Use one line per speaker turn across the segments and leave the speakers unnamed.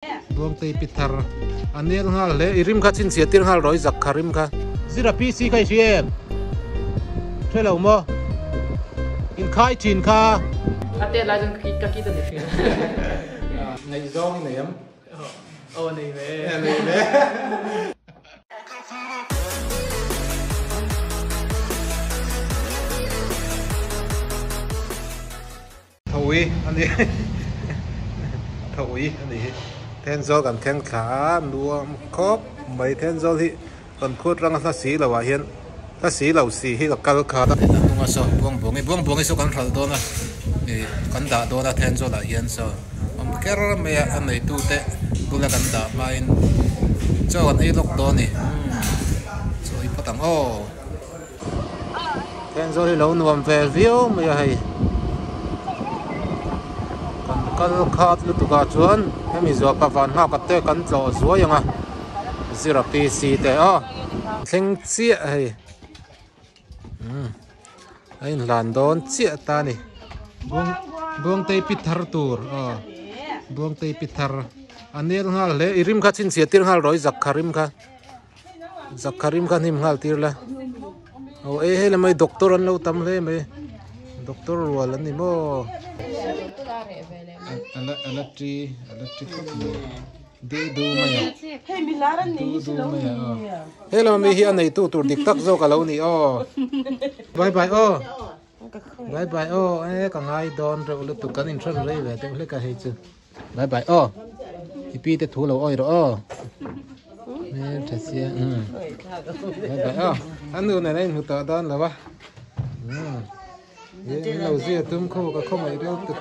Buangtei pi thar a nel nghal hle. I rim kha chhinchhiah tir nghal rawh i zak kha rim kha. Zira PC kha i hria em? Hre lo maw? Inkhai thin kha.
A tet lai chuan ka ki ta ni thin.
Ngaihzawng i nei em?
Aw nei ve.
Nei ve. Thawi a ni Thawi a ni hi Thenzawl kan thleng thla a nuam khawp mai Thenzawl hi kan khut ranga hla si lo ah hian hla si lo si hi ka kal kha a hnunga saw buang buang buang buang hi saw kan hralh dawn a ih kan dah dawn a Thenzawl ah hian saw awm ker mai a a neitu te bula kan dah hmain chaw kan ei lawk dawn a ni chaw ei phawt ang aw. Thenzawl hi lo nuam ve viau mai a hei kan kal khat lutuk ah chuan hemi zawh pa van nghak te kan tlawh zuai ang a zira PC te aw thleng chiah hei umm a inhlan dawn chiah ta a ni buang buangtei pi thar tur aw buangtei pi thar a nel nghal hle i rim kha chhinchhiah tir nghal rawh i zak kha rim kha. Zakharim kha hnim nghal tir la aw e hei lamah hi doctor an lo tam hle mai doctor rual an ni maw a la ti a la ti khawp mai du du mai a du du mai a aw hei lamah mi hi a neitu tur dik tak zawk a lo ni aw bye bye aw bye bye aw e ka ngai dawn reuh lutuk kan inhran rei ve deuh hlek a hei chu. Bye bye aw i pi te thu lo awi rawh aw hmel tha sia umm bye bye aw a nu nen a inhmu tawh dawn lo a umm min lo zia tum khaw ka khaw ngaih reuh tuk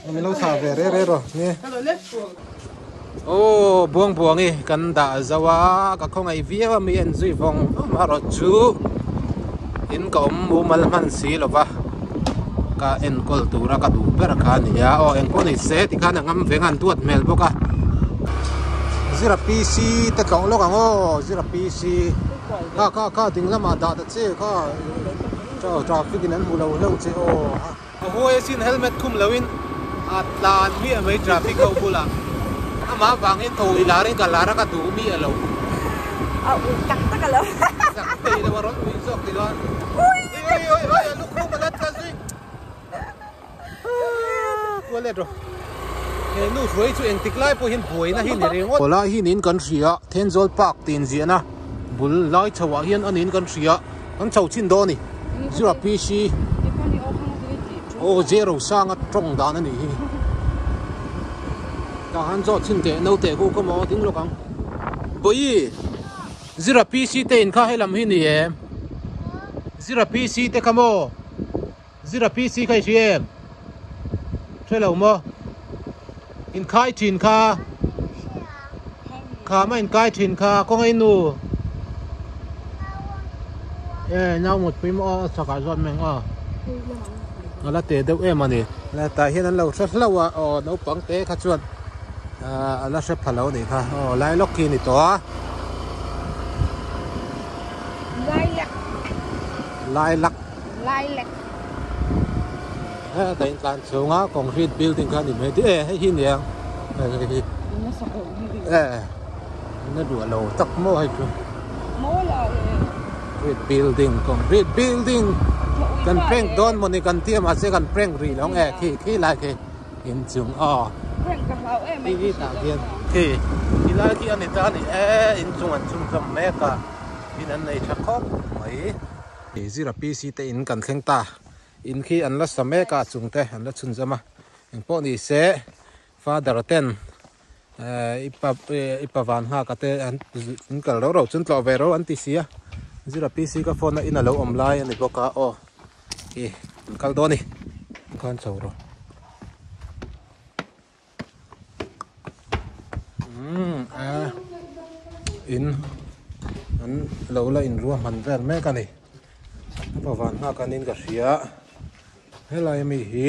a min lo thlah ve reh reh rawh nia aw buang buang i kan dah zo a ka khaw ngaih viau a mi en zui vawng vawng erawh chu in ka awm mumal hman si lo va. Ka enkawl tura ka duh ber kha a ni a, aw engpawh ni se tikhan a ngam veng a an duat hmel bawk a. Zira PC te tlawh lawk ang aw, Zira PC kha kha kha ding lamah dah ta che kha traffic in an hmu lo hlauh che aw. A huai asin helmet khum loin a tlan miah mai traffic ho bulah amah vangin tho i lar in ka lar a ka duh miah lo.
A ui tak tak a lo.
Zak thei lo a rawn ui zawk ti chuan. Ui ui ui ui a lukhum a la tla zui. Kual let rawh. He nu hruai chu engtik lai pawh hian buaina hi ni ringawt. Aw lai hi niin kan hria Thenzawl Park tih inziahna bul lai chho ah hian a niin kan hria kan chho chin dawn a ni. Zira PC aw zero sanga tawng dan a nih hi. Tah han zawh chin teh naute khu ka maw ding lawk ang. Bawihi Zira PC te in kha helam hi ni em? Zira PC te kha maw? Zira PC kha i hria em? Hre lo maw? Inkhai thin kha Kham a inkai thin kha kawng a i nu E nau mutpui maw aw a chhakah zawt mai ang aw A la teh deuh em a ni. Tah hian an lo hre hlauh a aw naupang te kha chuan a la hre pha lo a nih kha aw lai lawk khi a ni tawh a.
Lailak.
Lailak.
Lailak.
He ta in tlan chhunga concrete building kha a ni mai e hei hi nia hei hi. E na duah lo tak maw hei chu.
Maw la e.
Concrete building concrete building kan prank dawn mawni kan tia mahse kan prank rih lo ang e khi khi lai khi. Inchung aw.
Prank ka hlau em mai.
Khi tah khian khi khi lai khi a ni ta a ni e inchung an chhun zawm mek a in an nei tha khawp mai. Zira PC te in kan thleng ta in khi an la sa mek a chung te an la chhun zawm a engpawh ni se father ten i pa i pa van nghak a te an kal rau rau chuan tlawh ve rau an ti si a Zira PC ka phone a in a lo awm lai a ni bawk a aw. Hi an kal dawn a ni khan chho rawh umm a in an lo la in ruahman vel mek a ni a pa van nghak anin ka hria helai ami hi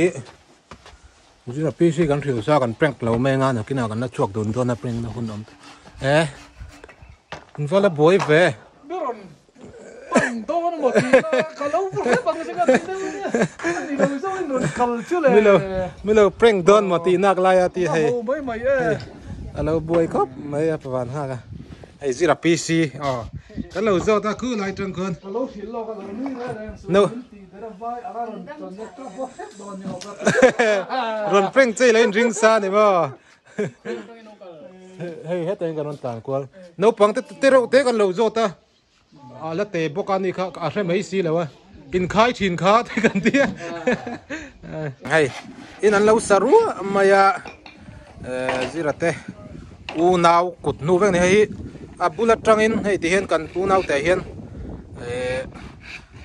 zira PC kan hrilh sa kan prank lo mai anga nakinah kan la chhuak dun dawn a prank na hun awm e in va la buai ve.
Ni lo zo in rawn kal chu le.
Mi lo mi lo prank dawn maw tih nak lai a ti hei.
Ho mai mai e.
A lo buai khawp mai a pavan nghak a. Hei zira PC aw kan lo zawt a khu lai tang khuan.
Ka lo hrilh lawk a lo nui reng reng chu.
No.
Min tih ber a vai anga rawn connect a hua hrep dawn ni awk a.
Rawn prank che ilo in ring sa ni maw. Hei heta in kan rawn tlan kual. Naupang te te reuh te kan lo zawt a. A la te bawk a ni kha a hre mai si lo a. Inkhai thin kha te kan ti a. Hei in an lo sa ruah mai a zira te unau kut hnu vek a ni. Hei hi a bul atangin hei ti hian kan unau te hian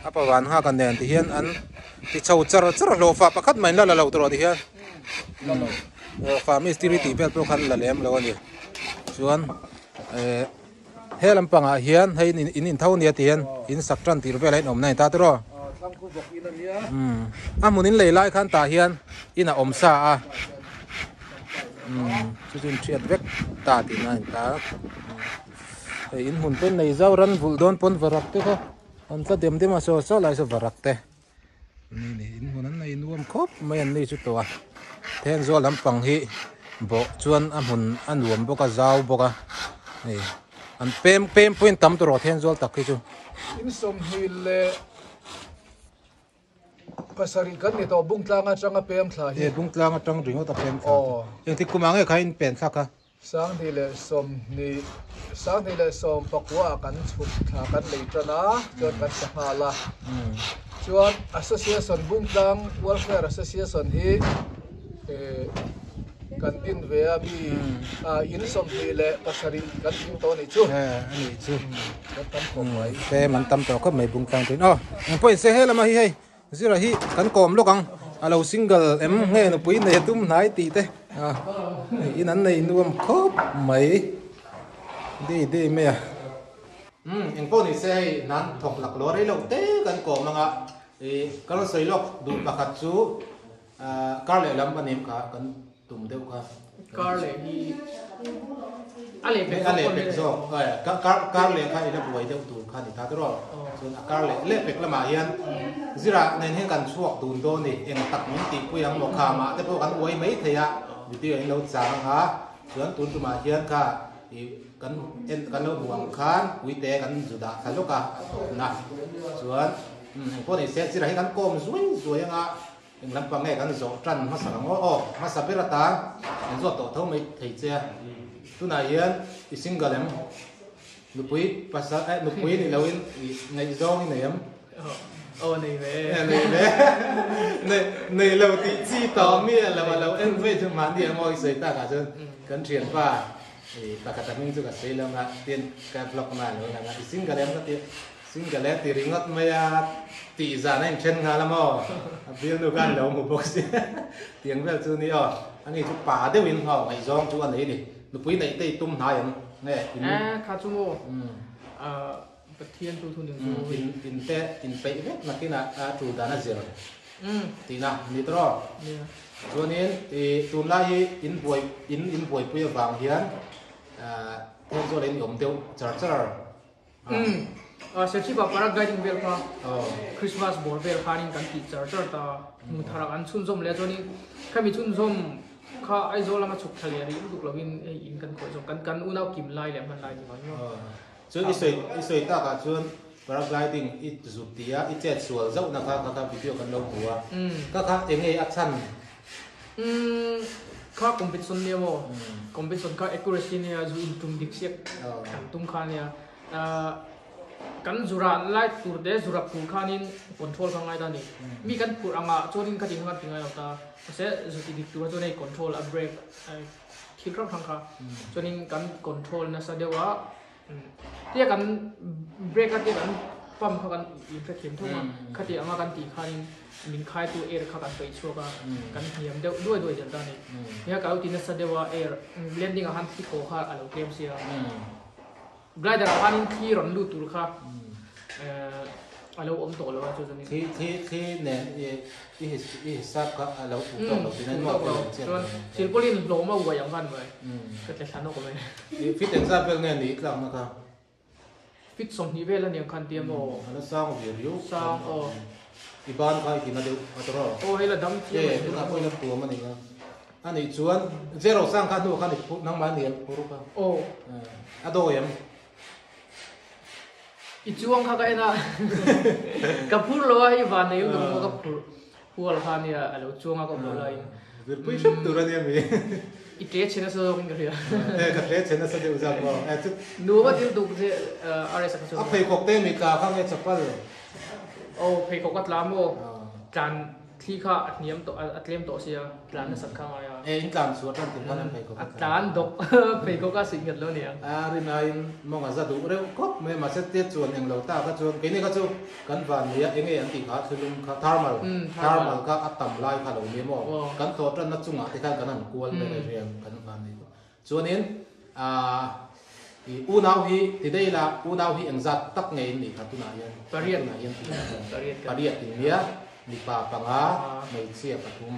a pavan nghak a nen ti hian an ti chho char char a hlawhfa pakhat mai an la la lo tawh ti hian hlawhfa mistiri tih vel pawh khan la lem lo a ni. Chuan He lampangah hian hei in in tho nia ti hian in sak tan tir velah in awmna a ni ta tiraw? Umm a hmun in lei lai khan tah hian in a awm sa a umm chu chu in hriat vek ta tihna a ni ta hei in hmun pawn nei zau ran vulh dawn pawn varak te kha an tla dem dem a saw saw lai saw varak te. Ni ni in hmun an nei nuam khawp mai an ni chu tawh a Thenzawl lampang hi bawh chuan a hmun a nuam bawk a zau bawk a hei an pem pem pawhin tam tawh rawh Thenzawl tak hi chu.
In 27 kan ni tawh Bungtlang atanga pem thla hi.
E Bungtlang atang ringawt a pem thla. Engtik kum ah nge kha in pen thlak a?
2020, 2019 ah kan chhuk thla kan lei tan a, chuan kan sa nghal a. Chuan Association Bungtlang Welfare Association hi kan din ve a mi in 27 kan tling tawh a nih chu.
A nih chu.
Kan tam khawp mai.
Tlem an tam tawh khawp mai Bungtlang tuin. Aw, engpawh in se he lama hi hei Zira hi kan kawm lawk ang, a lo single em nge nupui nei a tum hnai tih te in an nei nuam khawp mai dei dei mai a. Umm engpawh ni se hei hnan thawk lak lo rei loh te kan kawm anga ih ka rawn sawi lawk duh pakhat chu kar leh lam a nim kha kan tum deuh kha.
Kar leh hi a leh pek
zawk a leh pek zawk kar kar leh kha ila buai deuh tur kha ni ta tiraw chuan a kar leh leh pek lamah hian zira nen hian kan chhuak dun dawn ni eng tak min tih pui ang maw kha mah te pawh kan uai mai thei a video in lo chang anga chuan tun tumah hian kha ih kan en kan lo hmu ang khan puite kan zu dah thla lawk a a tawpna chuan engpawh ni se zira hi kan kawm zuai zuai anga. Eng lampang nge kan zawh tan hmasa ang aw? Aw, hmasa ber atan kan zawt tawh tho mai thei che a. Tunah hian i single em? Nupui pasal eh nupui ni loin i ngaihzawng i nei em?
Aw nei ve
e. Nei ve. Nei nei lo tih chi tawh mi a lo a lo en vei chu mahni ang aw i sawi takah chuan kan thianpa i pakhat a hming chu ka sawi lo anga tin ka vlog na a lo lang a i single em ka ti. Single e ti ringawt mai a, tih zan a inthen nghal a maw? A bialnu khan lo hmu bawk si. Tiang vel chu ni aw. Ani chu pa deuhin ho ngaihzawng chu a nei ni. Nupui neih te i tum hnai ang nge? In.
Eh, kha chu maw? Ah, Pathian chu thu ning chu.
In in te in peih vek nakinah a tul dan a zir tihna ni tawh.
Nia.
Chuanin i tunlai hi in buai in in buaipui avang hian ah Thenzawl in i awm deuh char char.
Umm Serchhip-ah paragliding vel kha Christmas bawr vel khanin kan tih char char ta hmu thar ah kan chhunzawm leh a chuanin khami chhunzawm kha Aizawl lama chhuk thla leh rih lutuk lovin hei in kan khawih zawk kan kan unau kim lai leh hman lai ni mai maw.
Chuan i sawi i sawi takah chuan paragliding i zut tih a i chet sual zauhna kha kha kha video kan lo hmu a kha kha enge a chhan?
Umm kha competition nia maw competition kha accuracy nia zu in tum dik siak kan tum kha nia kan zura lai tur te zura phur khanin control kha ngai ta ni mi kan phur anga chuanin kha tin kha ti ngai lo ta mahse zu ti dik tur chuan hei control a break thil hrang hrang kha chuanin kan control nasa deuh a Tia kan break a tia kan pump kha kan in hre thiam thung a, khati anga kan tih khanin min khaitu air kha kan paih chhuak a, kan hniam deuh duai duai zel ta a ni. Nia ka lo ti nasa deuh a air landing ah khan thli thaw kha a lo tlem sia, glider ah khanin thli rawn lut tur kha a lo awm tawh lo a chu chuanin.
Thli thli thli nen i i hisap kha a lo puk tawk lo tih nan maw
ka chuan silpaulin hlawm a uai ang khan mai ka tle thla nawk mai.
I fit engzat vel nge ni i tlakna kha?
Fit 20 vel a niang khan tia maw?
A la sang ve riau.
Sang aw.
I ban kha i tina deuh a tawrh aw.
Aw hei la dam chiang
mai. Tunah pawh i la tuam a nia. A nih chuan zero sang kha hnuah khan i phur nangmah a ni em phur kha.
Aw.
A dawi em?
I chuang kha ka en a. Ka phur lo a hei van nei ka hmu ka phur hual kha nia a lo chuang a ka awm lo laiin.
Zirpui hrep tur a nia mi.
I tle chhe nasa zawk in ka hria.
E ka tle chhe nasa deuh zak maw. E chu.
Nuam a thil duk che RS a kha chuan.
A pheikhawk te mi tla kha nge chapal.
Aw pheikhawk a tla maw? Tlan thli kha a hniam tawh a tlem tawh sia tlan nasat kha a ngai a.
E in tlan chhuah tan tir khan an pheikhawk
a tla. A tlan dawk pheikhawk a suih nghet lo nia.
A rinaiin mawng a za duh reuh khawp mai mahse te chuan englo ta kha chuan keini kha chu kan van nia enge an tih kha thlilum kha thermal thermal kha a tam lai kha lo nia maw kan thlawh tanna chungah te khan kan han kual vel a riang kan van nei khawp. Chuanin i unau hi ti daih ila unau hi engzat tak nge in nih kha tunah hian
Pariat
tunah hian ti pariat in nia mipa panga hmeichhia pathum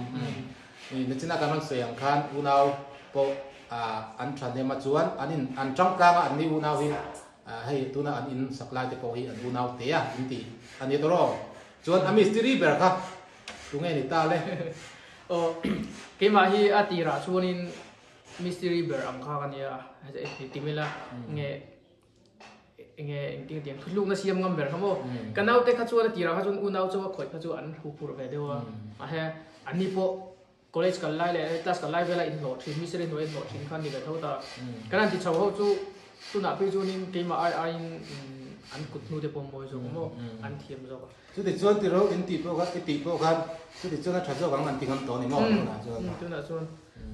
i nachina kan rawn sawi ang khan unau pawh an thahnem a chuan an in an tangkang a an ni unau hi hei tuna an in sak lai te pawh hi an unau te a in tih a ni tawh rawh chuan a mistiri ber kha tunge ni ta le
Aw keimah hi a tirah chuanin Mystery ber ang kha ka nia ti mila nge nge engtin tiang thutlukna siam ngam ber kha maw ka naute kha chuan a tirah kha chuan unau chaw a khawih kha chu an hu phur ve deuh a a he anni pawh college kal lai leh class kal lai vela inhlawh thin mystery hnuai inhlawh thin kha ni ve tho ta kan han ti chho ho chu tunah phei chuanin keimah ai aiin an kut hnu te pawh mawi zawk maw an thiam zawk a.
Chuti chuan ti ro in tih pawh kha i tih pawh khan chuti chuan a tha zawk ang an ti ngam tawh a ni maw tunah chuan.
Tunah chuan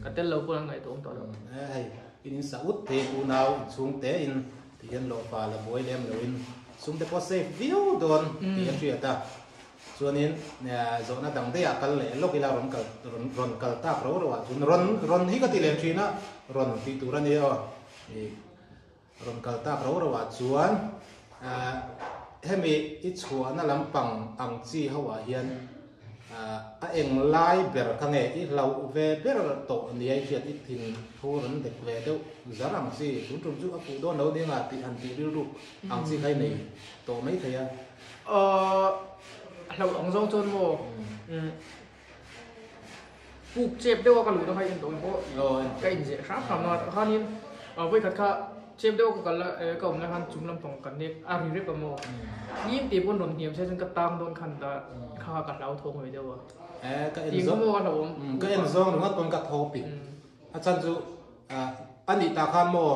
ka tel lo pawh an ngaihtuah awm tawh lo.
Hei in in sa ut thei unau inchhung te in ti hian lawhpa la buai lem lo in sum te pawh safe viau dawn tih a hriat a. Chuanin zawhna dang daih ah kal leh lawk ila rawn kal rawn kal tak ro ro ah chuan rawn rawn hi ka ti leh thin a rawn tih tur a nia aw. Rawn kal tak ro ro ah chuan hemi i chhuahna lampang ang chi ho ah hian a eng lai ber kha nge i hlauh ve ber tawh nia i hriat i thin thu rawn dek ve deuh zar ang chi tun tum chu a fuh dawn lo nia tih han tih rilru ang chi kha i nei tawh mai thei a.
Hlauh ang zawng chuan maw Puk chep deuh a ka luh na kha i en tawh ang pawh ka inzeh hram hram na khanin vawikhat kha chep deuh a ka kal a ka awm lai khan chung lampang kan nek a ri rep a maw nim tih pawn rawn hniam se chuan ka tang dawn khan ta kha ka hlau thawng ve deuh a tih kha maw ka hlauhawm
ka en zawng ringawt pawn ka thaw pik a chan chu a nih ta khan maw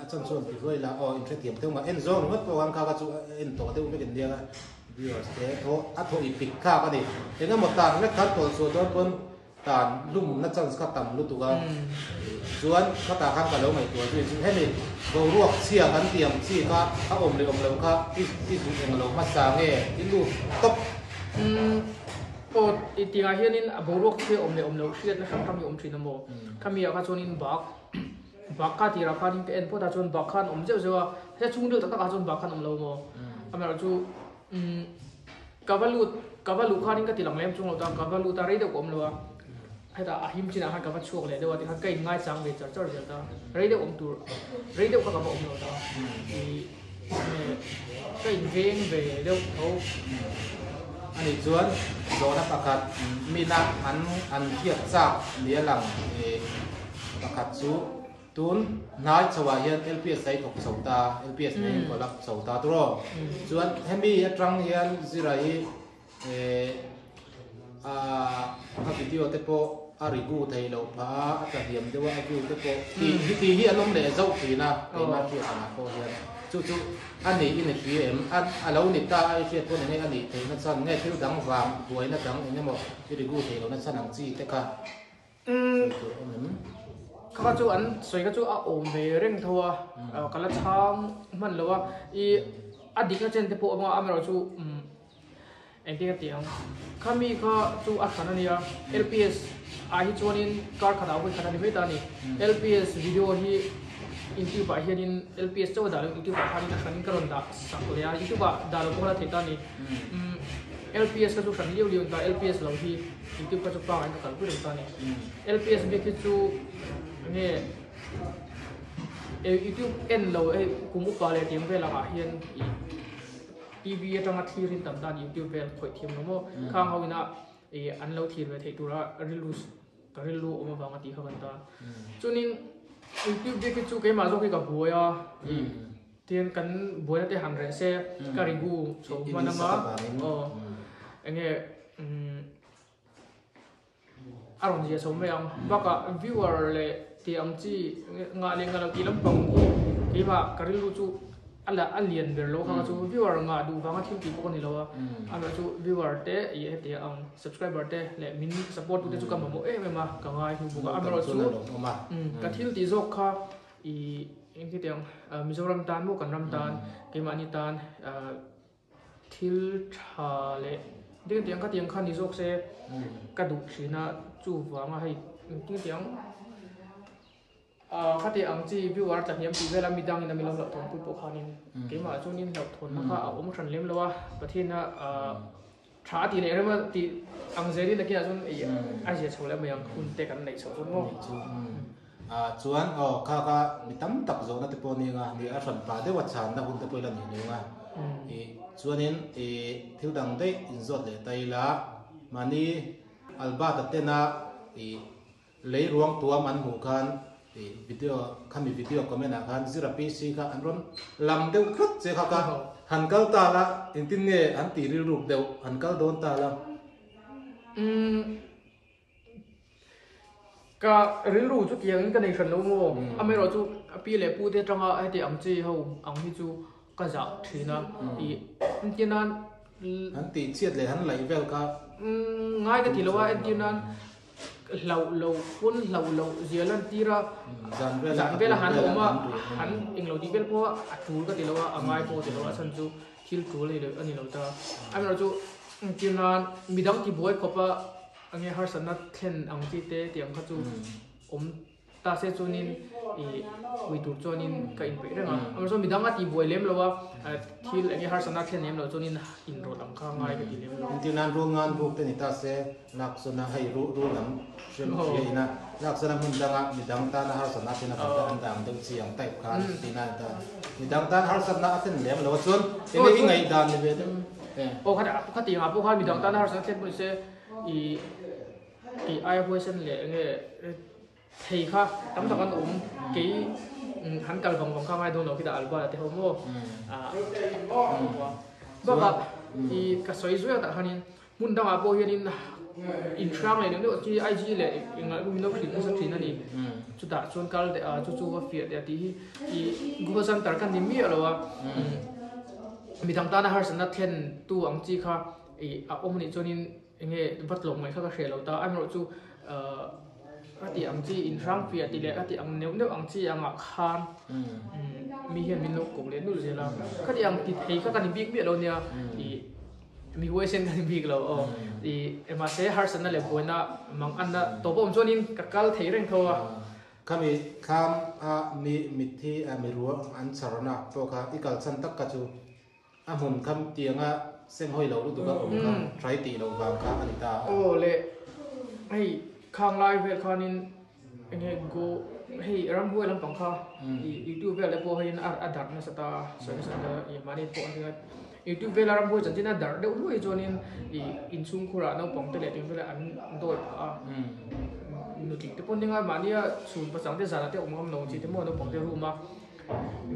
a chan chuan ti hluai la aw inhrethiam theuh nga en zawng ringawt pawh khan kha kha chu en tawh deuh vek in nia Viewers te thaw a thaw i pik thlak a ni. Eng emaw tan vek khan tawlh chhuah dawn pawn tan hlumna chance kha tam lutuk a. Chuan khatah khan ka lo ngaihtuah zui chu hemi boruak chhia kan ti ang chi kha a awm leh awm loh kha i i zuk eng lo hmasa nge i lut tawp.
Umm aw i tihah hianin a boruak chhia awm leh awm loh hriatna hrang hrang hi awm thin a maw? Khami ah kha chuanin bak Bak kha tirah khanin ka en phawt a chuan bak khan awm zeuh zeuh a, he chhung deuh tak takah chuan bak khan awm lo maw? Amaherawhchu umm ka va lut ka va luh khanin ka ti lang lem chung lo ta, ka va lut a rei deuh ka awm lo a, hetah a him chinah khan ka va chhuak leh deuh a tikhan ka in ngaichang ve char char zel ta, rei deuh awm tur rei deuh kha ka va awm lo ta ih ka in veng ve deuh tho.
A nih chuan zawhna pakhat mina an an hriat chak nia lang ih. Pakhat chu tun hnai chho ah hian LPS a i thawk chho ta, LPS nen in collab chho ta tur aw. Chuan hemi atang hian Zira hi eh a video te pawh a review thei loh phah a, a tlahniam deuh a, a view te pawh tih hi tih hi an awm leh zauh thin a, keimah hriat angah pawh hian chu chu a nih i ni hria em? A a lo ni ta a i hriat pawn enge a nih theihna chhan nge thil dang vang buaina dang eng emaw i review theih lohna chhan ang chi te kha.
Kha chu an sawi kha chu a awm ve reng tho a, ka la chhang hman lo a, i a dikna chen te pawh a awm a, amaherawh chu engtin a tih ang, khami kha chu a hran a nia, LPS ah hi chuanin kar khatah vawi khat a ni mai ta a ni, LPS video hi youtube ah hianin LPS chauh a dah lo youtube ah khanin a hranin ka rawn dah sak leh a, youtube ah dah loh pawh kha la theih ta a ni, LPS kha chu hran liau liau a ni ta, LPS lo hi. Youtube kha chu pa in ka kalpui reng ta a ni. LPS bik hi chu enge YouTube en lo hei kum upa leh tiang vel angah hian i TV atanga thlir in tam dan YouTube vel khawih thiam lo maw khang ho ina ih an lo thlir ve theih tura rilru ka rilru awm avanga tih kha kan ta. Chuanin YouTube bik hi chu keimah zawk hi ka buai a ih tin kan buaina te han reh se ka rigu chho hman anga aw enge umm a rawn zia chho mai ang bakah viewer leh tih ang chi ngah leh ngah lo tih lampang hi keimah ka rilru chu a la a lian ber lo kha chu viewer ngah duh vanga thil tih pawh ka ni lo a amaherawh chu viewer te ih heti ang subscriber te leh min support tu te chu ka mamawh em em a ka ngai hnu bawk a amaherawh chu ka thil tih zawk kha ih engti ang Mizoram tan maw kan ram tan keimahni tan Thil tha leh ding tiang kha tiang kha ni zawk se ka duh thin a, chuvanga hei engtin tiang ah khati ang chi viewer tla hniam tih vel a midangin a mi lo hlauhthawn pui pawh khanin keimah chuanin hlauhthawnna kha a awm hran lem lo a, Pathian a ah tha a tih leh rem a tih ang zelin nakinah chuan a zia chho leh mai ang hun te kan neih chhoh chuan maw.
Ah chuan aw kha kha mi tam tak zawhna te pawh nia ni a hran pah deuh a chhanna hun te pawh ila nih nung a ih chuanin ih thil dang daih inzawt leh ta ila mahni Albert-a tena ih lei ruang tuam an hmuh khan ih video khami video comment ah khan zira PC kha an rawn lam deuh tlat che kha kha han kal ta la engtin nge an tih rilruk deuh han kal dawn ta la.
Ka rilru chu tiangin ka nei hran lo maw? Amaherawh chu a pi leh pu te atanga heti ang chi ho ang hi chu ka zah thin a, ih entir nan
An tih chiat leh an laih vel kha.
Ngai ka ti lo a, entir nan hlauh lo pawn hlauh loh zia lan tir a,
zan
vela han awm a, han englo tih vel pawh a tul ka ti lo a, a ngai pawh ka ti lo a, a chhan chu thil tul a ni lo ta. Amaherawh chu entir nan midang tibuai khawp a. Enge harsatna thlen ang chi te tih ang kha chu awm ta se chuanin ih pui tur chuanin ka inpeih reng a. Amah chuan midang a tihbuai lem lo a, thil enge harsatna thlen lem lo chuanin inrawlh ang kha ngai ka ti lem lo.
Engtin nan rul ngan buk te ni ta se lakzawna hei ru rul lam hriam hria ina lakzawna hmun danga midang tana harsatna thlen avang khan an dang deuh chi ang type khan tih nan ta midang tan harsatna a thlen lem lo a chuan enge i ngaihdan ni ve deuh.
Aw khati ang ah pawh khan midang tana harsatna thlen pawh ni se I tih aia huaisen leh enge thei kha tam tak an awm kei han kal vang vang kha ngai dawn lo khi dah Albert a te ho maw bakah i ka sawi zuai a tah khanin hmun dangah pawh hianin inhrang leh deuh deuh chi IG leh engah pawh min lo hrilh nasa thin a ni chutah chuan kal teh a chu chu va fiah teh a tih hi i Google Center ka ni miah lo a midang tana harsatna thlen tu ang chi kha Ih a awm anih chuanin enge va tlawm ngaih kha ka hreh lo ta, amaherawh chu a tih ang chi inhrang fiah tih leh a tih ang neuh neuh ang chi angah khan mi hian min lo kawk leh nulh zel a, khati ang ti thei kha ka ni bik miah lo nia, ih mi huaisen ka ni bik lo aw, ih mahse harsatna leh buaina mang anna tawp a awm chuanin ka kal thei reng tho a.
Khami kham a mi mitthi a mi ruang an chharna pawh kha i kalchhan tak kha chu A hmun kha tianga seng hawi lo lutuk a awm kha try tih loh vang kha a ni ta a.
Aw le, hei khang lai vel khanin enge go hei ramhuai lampang kha i youtube vel te pawh heiin a darh nasa ta a, sawi nasa ta i mahni pawh an ringa youtube vela ramhuai chanchin a darh deuh hluai chuanin i inchhungkhurah naupang te leh eng vela an dawi phah a, nutling te pawh an ringa mahnia chhun pachang te zanah te awm ngam lo chi te maw naupang te room a.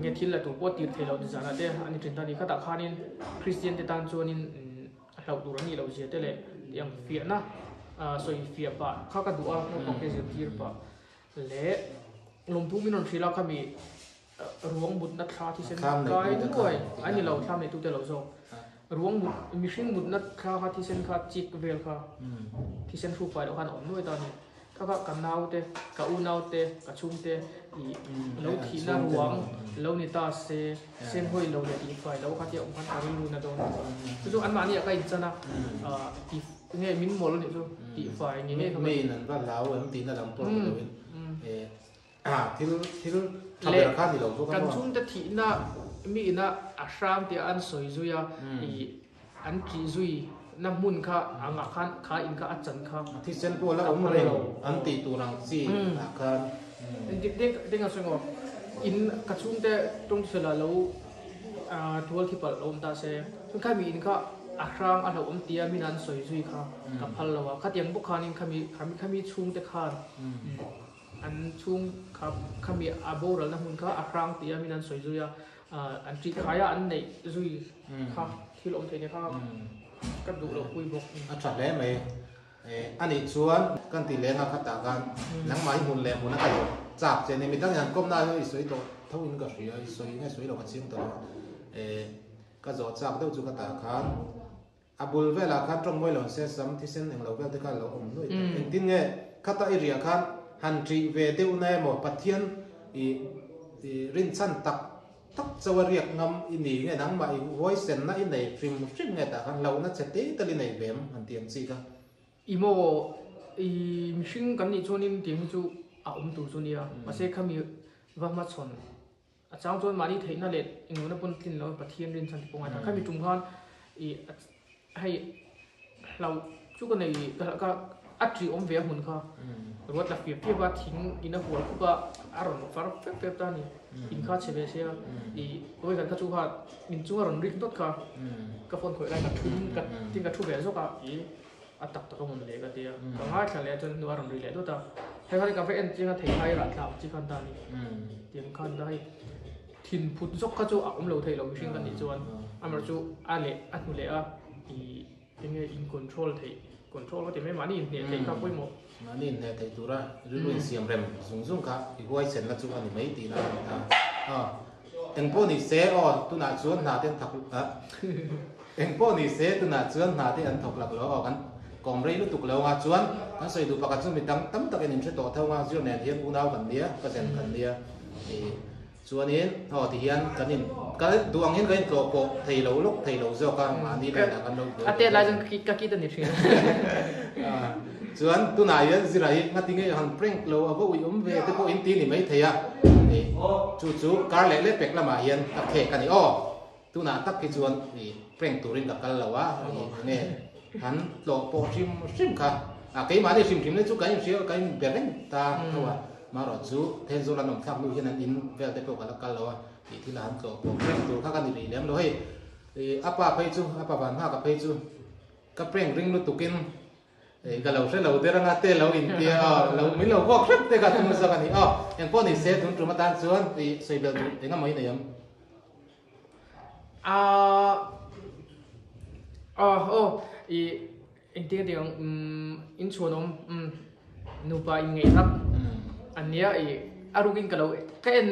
Nge thil la tur pawh tir thei lo zanah te an inṭhen ta a ni. Khatah khanin Kristian te tan chuanin hlauh tur an nih loh zia te leh tih ang fiahna sawi fiah pah kha ka duh a, naupang te zirtir pah leh lawmthu min rawn hrilh a khami ruang mutna thla thisen kai nuai a ni lo, thlam neitute lo zawk. Ruang mut mihring mutna thla kha thisen kha chik vel kha thisen hruk fai loh khan a awm nuai ta a ni. Kha kha ka naute, ka unaute, ka chhungte ih lo thihna ruang lo ni ta se, sen hawi lo leh tih fai lo kha tia awm khan ka rilru na dawn a ni. Chu chu anmahni ah ka inchan a, ti nge min mawl a nih chu tih fai nge nge kha ka.
Main an va hlau em tihna lam pawh ni loin thil thil tha ber kha ni lo bawk a
maw. Kan chhungte thihna mi ina a hrang tia an sawi zui a ih An ṭih zui na hmun kha angah khan kha in kha a chan kha.
A thisen pawh la awm reng an tih tur ang chi ah khan.
Engtik deng a sawi maw? In ka chhungte tawngthela lo tual thi palh lo awm ta se chuan khami in kha a hrang a hlauhawm tia min an sawi zui kha ka phal lo a khatiang bawk khanin khami khami khami chhungte khan an chhung kha khami a boralna hmun kha a hrang tia min an sawi zui a an ṭih khaia an neih zui kha thil awm theih ni kha ka duh loh pui bawk.
A ṭha hle mai. A nih chuan kan ti leng a khatah khan nangmah i hmun leh hmun a ka zawh chak che ni midang hian kawmna hi i sawi tawh tho in ka hria i sawi nge sawi lo ka chiang tawh lo a ka zawh chak deuh chu khatah khan a bul velah khan tawngmawi lo se sam thisen englo vel te kha a lo awm nuaih tawh engtin nge khata i riah khan han ṭih ve deuh na emaw Pathian i rinchhan tak Tak chauh a riak ngam i ni nge nangmah i huaisenna i nei hrim hrim nge tah khan hlauhna che te tal i nei ve em han ti ang chi kha.
I maw i mihring kan nih chuanin tiang hi chu a awm tur chu nia mahse khami va hmachhawn a chang chuan mahni theihna leh englohna pawn tlin lo Pathian rinchhan te pawh ngaithla khami tum khan i Hei hlauh chu ka nei ka a ṭih awm ve a hmun kha ruat la fiap fiap a thing in a hual khup a a rawn far fep fep ta a ni in kha chhe ve sia i vawi khat kha chu kha min chung a rawn rik dawt kha ka phone khawih lai ka thu ka tin ka thu ve zawk a i a tak tak a hmun leh ka tia ka ngaithla leh a chuan hnu a rawn ri leh dawt a hei khan ka va en chiang a thei hai rah thlak chi khan ta a ni tiang khan ta hei. Thin phut zawk kha chu a awm lo thei lo mihring kan nih chuan amaherawh chu a leh a hnu leh a ih enge in control theih control ka ti mai mahni inhneh theih kha pawimawh.
Mahni inhneh theih tura rilru insiam rem zung zung kha i huaisenna chu a ni mai tihna a ni ta. Aw engpawh ni se aw tunah chuan hna te an thawk ah engpawh ni se tunah chuan hna te an thawk lak lo aw kan kawm rei lutuk lo anga chuan kan sawi duh pakhat chu mi dang tam takin in hre tawh tho anga zir nen hian unau kan nia ka zen kan nia ih Chuanin aw ti hian kan in kal duh ang hian kan in tlawh pawh thei lo lawk thei lo zawk a mahni lainah kan lo buai
A tet lai chuan ka kit a ni thin.
Chuan tunah hian zira hi ngati nge han prank lo a va ui awm ve te pawh in ti ni mai thei a ih chu chu kar leh leh pek lamah hian ka khek a ni aw tunah tak hi chuan ih prank turin ka kal lo a ih enge han tlawh pawh hrim hrim kha a keimahni hrim hrim te chu kan inhria kan in be reng ta tho a. Marawh chu Thenzawl an awm thlak hnu hian an in vel te pawh ka la kal lo a, tih thil a han tlawh pawh prank tur kha ka ni rih lem lo. Hei ih a pa phei chu, a pa van nghak a phei chu ka prank ring lutuk in ih ka lo hre lo der anga te lo in tia aw lo min lo vuak hrep te kha tum zawk a ni aw. Engpawh ni se tun tum atan chuan ih sawi belh duh eng emaw i nei ang?
Aaa aw ih Engtin a tih ang umm inchhuanawm umm nupa inngeih rak an nia ih a rukin ka lo ka en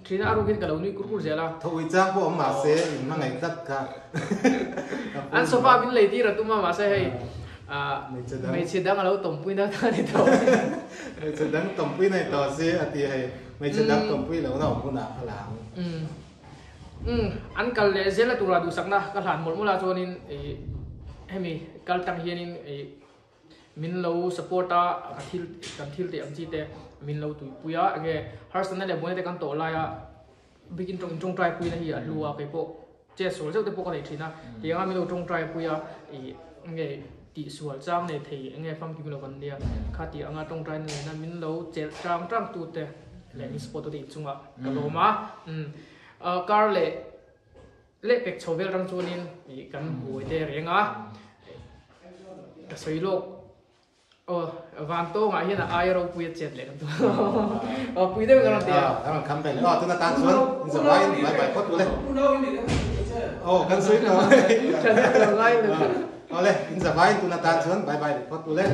thin a a rukin ka lo nui kur kur zel a.
Thawi chang pawh awm mahse in hmangaih tlat kha.
An sofa min lei tir a tum a mahse hei ah hmeichhe dang a lo tawmpui na ta ni tawh.
Hmeichhe dang tawmpui nei tawh si a ti hei hmeichhe dang tawmpui lohna awm hunah a la ang.
Umm an kal leh zel a tura duhsakna ka hlan mawlh mawlh a chuanin ih hemi kal tang hianin ih min lo support a ka thil kan thil tih ang chi te min lo tuipui a enge harsatna leh buaina te kan tawh lai a bikin tawng tawngtai puina hi a hlu a keipawh chet sual zeuh te pawh ka nei thin a tiang a min lo tawngtai pui a ih enge tihsual chang nei thei enge famkim lo kan nia kha tih anga tawngtai na nena min lo chelh tang tang tu te leh min support tu te inchungah ka lawm a umm kar leh leh pek chho vel rang chuanin ih kan buai te reng a ka sawi lawk aw van tawngah hian a aia ropui a chet leh kan tum aw pui deuh ka rawn ti a
ka rawn kham ve leh aw tuna tan chuan zavaiin vai vai phawt ule aw kan sawi lo
ngai lo
awle in zavaiin tuna tan chuan vai vai phawt ule.